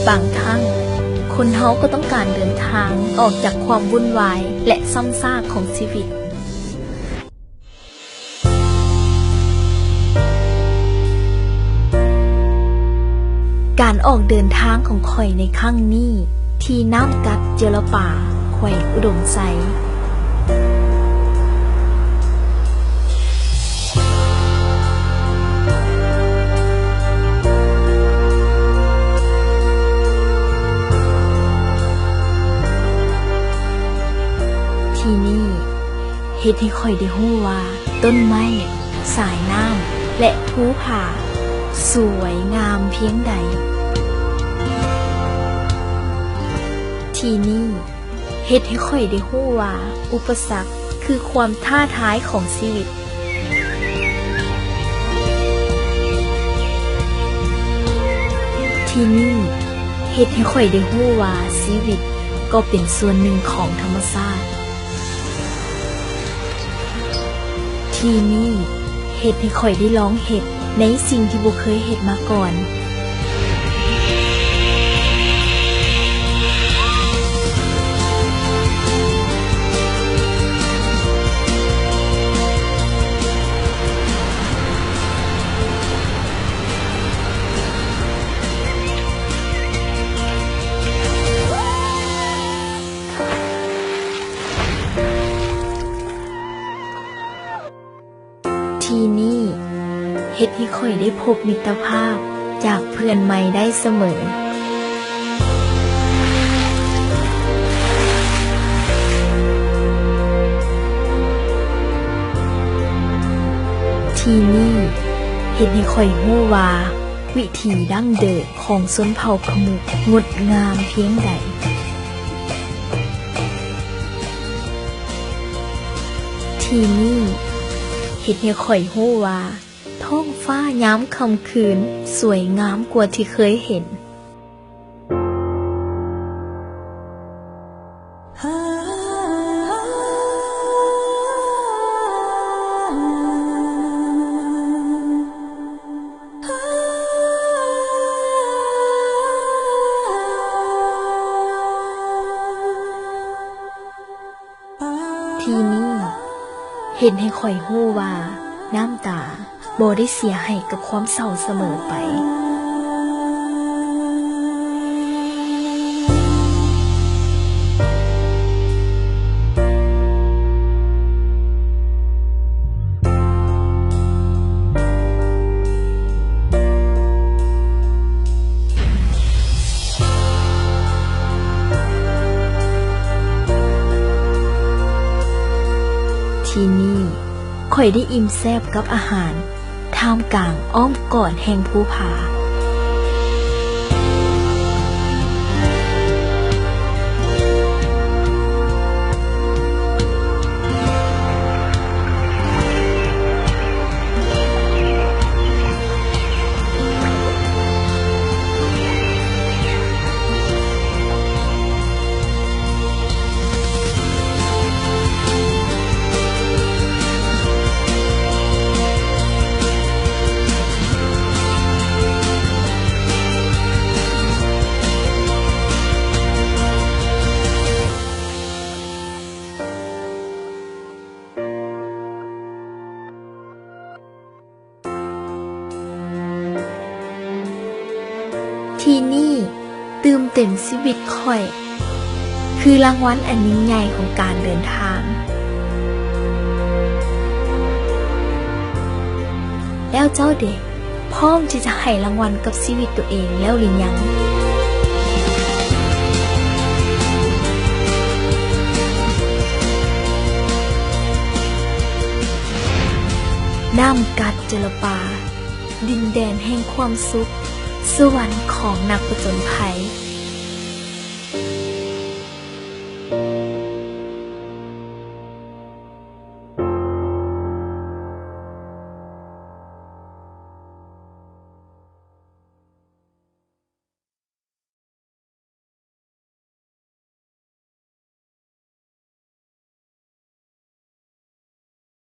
ບາງຄັ້ງ, ຄົນເຮົາກໍຕ້ອງການເດີນທາງອອກຈາກຄວາມວຸ່ນວາຍ ແລະ ຊ້ຳຊາກຂອງຊີວິດ. ການອອກເດີນທາງຂອງຂ້ອຍໃນຄັ້ງນີ້ ທີ່ນ້ຳກັດເຈລະປາ ແຂວງອຸດົມໄຊ. ທີ່ນີ້ເຮັດໃຫ້ຂ້ອຍໄດ້ຮູ້ວ່າ ຕົ້ນໄມ້, ສາຍນ້ຳ ແລະ ພູຜາ ສວຍງາມພຽງໃດ. ທີ່ນີ້ເຮັດໃຫ້ຂ້ອຍໄດ້ຮູ້ວ່າ ອຸປະສັກຄືຄວາມທ້າທາຍຂອງຊີວິດ. ທີ່ນີ້ເຮັດໃຫ້ຂ້ອຍໄດ້ຮູ້ວ່າ ຊີວິດກໍເປັນສ່ວນໜຶ່ງຂອງທຳມະຊາດ. ທີ່ນີ້ເຮັດໃຫ້ຂ້ອຍໄດ້ລອງເຮັດໃນສິ່ງທີ່ບໍ່ເຄີຍເຮັດມາກ່ອນ. ທີ່ນີ້ເຮັດໃຫ້ຂ້ອຍໄດ້ພົບມິດຕະພາບຈາກເພື່ອນໃໝ່ໄດ້ສະເໝີ. ທີ່ນີ້ເຮັດໃຫ້ຂ້ອຍຮູ້ວ່າ ວິຖີດັ້ງເດີມຂອງຊົນເຜົ່າຂະມຸກງົດງາມພຽງໃດ. ທີ່ນີ້ເຮັດໃຫ້ຂ້ອຍຮູ້ວ່າ ທ້ອງຟ້າຍາມຄ່ຳຄືນສວຍງາມກວ່າທີ່ເຄີຍເຫັນ. ທີ່ນີ້ເຮັດໃຫ້ຂ້ອຍຮູ້ວ່າ ນ້ຳຕາບໍ່ໄດ້ເສຍໃຫ້ກັບຄວາມເສົ້າສະເໝີໄປ. ທີ່ນີ້ ຂ້ອຍໄດ້ອີ່ມແຊບກັບອາຫານ ທ່າມກາງອ້ອມກອດແຫ່ງພູຜາ. ທີ່ນີ້ຕື່ມເຕັມຊີວິດຂ້ອຍ ຄືລາງວັນອັນຍິ່ງໃຫຍ່ຂອງການເດີນທາງ. ແລ້ວເຈົ້າເດ? ພ້ອມທີ່ຈະໃຫ້ລາງວັນກັບຊີວິດຕົວເອງແລ້ວຫຼືຍັງ? ນ້ຳກັດຈະລະປາ ດິນແດນແຫ່ງຄວາມສຸກ, ສະຫວັນຂອງນັກຜະຈົນໄພ.